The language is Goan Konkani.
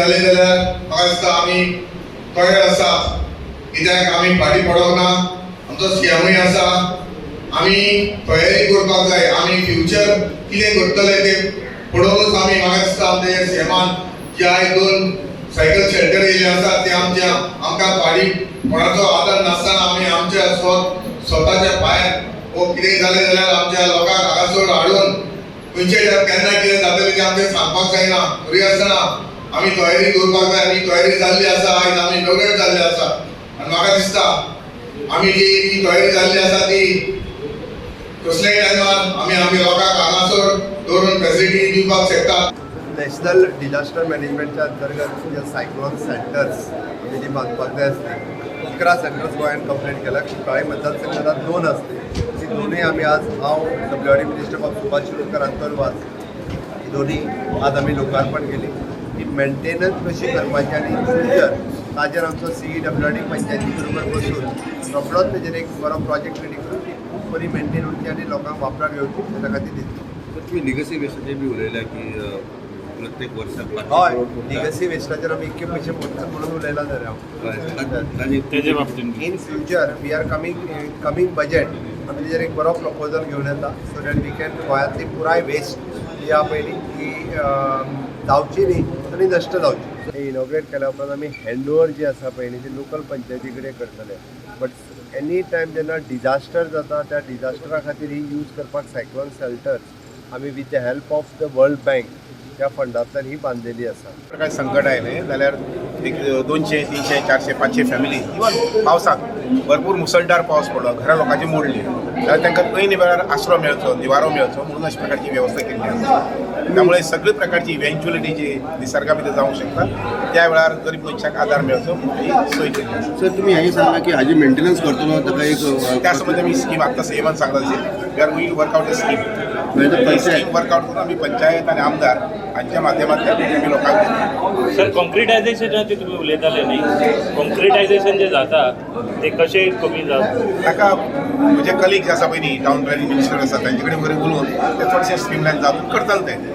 जालें जाल्यार म्हाका दिसता आमी तयार आसा, कित्याक आमी फाटीं पडोंक ना. आमचो सीएमूय आसा. आमी तयारी करपाक जाय. आमी फ्युचर कितें करतले तें पळोवनूच आमी, म्हाका दिसता, आमच्या सीएमान जे आयज दोन सायकल शेल्टर येयले आसा, ते आमच्या आमकां फाटीं कोणाचो आदार नासतना आमी आमच्या स्वताच्या पांयार वो कितें जालें जाल्यार आमच्या लोकांक हांगासर हाडून, खंयच्या केन्ना कितें जातलें तें आमचें सांगपाक जायना. तरी आसतना आमी तयारी दवरपाक जाय आनी तयारी जाल्ली आसा. आयज आमी इनॉग्रेट जाल्ले आसा आनी म्हाका दिसता आमी जी ही तयारी जाल्ली आसा, ती कसल्याय टायमार आमी आमी लोकांक हांगासर दवरून फॅसिलिटी दिवपाक शकता. नॅशनल डिझास्टर मॅनेजमेंटच्या अंतर्गत जे सायक्लॉन सेंटर्स आमी जी बांदपाक जाय आसली, 11 सेंटर्स गोंयान कंप्लीट केल्या. कुठ्ठाळे मतदारसंघात दोन आसली. ती दोनूय आमी आज, हांव, डब्ल्यू आर डी मिनिस्टर बाब सुभाष शिरोडकर, अंतोन वाज, ही दोन्ही आज आमी लोकार्पण केली. ती मेंटेनन्स कशी करपाची आनी इन फ्युचर ताजेर आमचो सीई डब्ल्यू आर डी पंचायती बरोबर बसून रोखडोच तेजेर एक बरो प्रोजेक्ट रेडी करून ती खूब बरी मेंटेन उरची आनी लोकांक वापराक येवची तेच्या खातीर दितलो. तर तुम्ही लिगसी वेस्टाचेर बी उलयल्या की प्रत्येक वर्साक 500 हय. करोड मोडटा. लिगसी वेस्टाचेर आमी इतके पयशे मोडटात म्हणून उलयला जाल्यार हांव. ताजी तेजे बाबतींत In future we are coming budget, आमी तेजेर एक बरो प्रपोजल घेवन येता, सो that we can गोंयांतली पुराय वेस्ट जी आहा पयली ती जावची न्ही आनी नश्ट जावची. हे इनॉग्रेट केल्या उपरांत आमी हँड ओवर जी आसा पळय न्ही, ती लोकल पंचायती कडेन करतले. बट एनी टायम जेन्ना डिझास्टर जाता, त्या डिझास्टरा खातीर ही यूज करपाक सायक्लॉन शेल्टर्स आमी with the help of the World Bank त्या फंडांतल्यान ही बांदलेली आसा. प्रकार संकट आयलें जाल्यार एक 200, 300, 400, 500 फॅमिली, इवन पावसाक भरपूर मुसळधार पावस पडलो, घरां लोकांची मोडली जाल्यार तांकां ऐन वेळार आसरो मेळचो, निवारो मेळचो म्हणून अशा प्रकारची व्यवस्था केल्ली आसा. त्यामुळे सगळे प्रकारची इव्हेंच्युअलिटी जी निसर्गा भितर जावंक शकता, त्या वेळार गरीब मनशाक आदार मेळचो म्हणून ही सोय केल्ली आसा. सर, तुम्ही हें सांगला की हाजी मेंटेनन्स करतलो ताका एक त्या संबंदी आमी स्कीम आत्तां सीएमान सांगला तशें we are going to work out a scheme. म्हणजे ही पंचायत स्कीम वर्कआउट करून आमी पंचायत आनी आमदार हांच्या माध्यमांतल्यान आमी लोकांक दितले. सर, कॉन्क्रिटायझेशनाचे तुमी उलयताले न्ही, कॉन्क्रिटायझेशन जे जाता ते कशें कमी जावं? ताका म्हजे कलीग जे आसा पळय न्ही, टावन प्लॅनिंग मिनिस्टर आसा, तांचे कडेन बरें उलोवन ते थोडेशे स्ट्रीमलायन जावन करतले ते.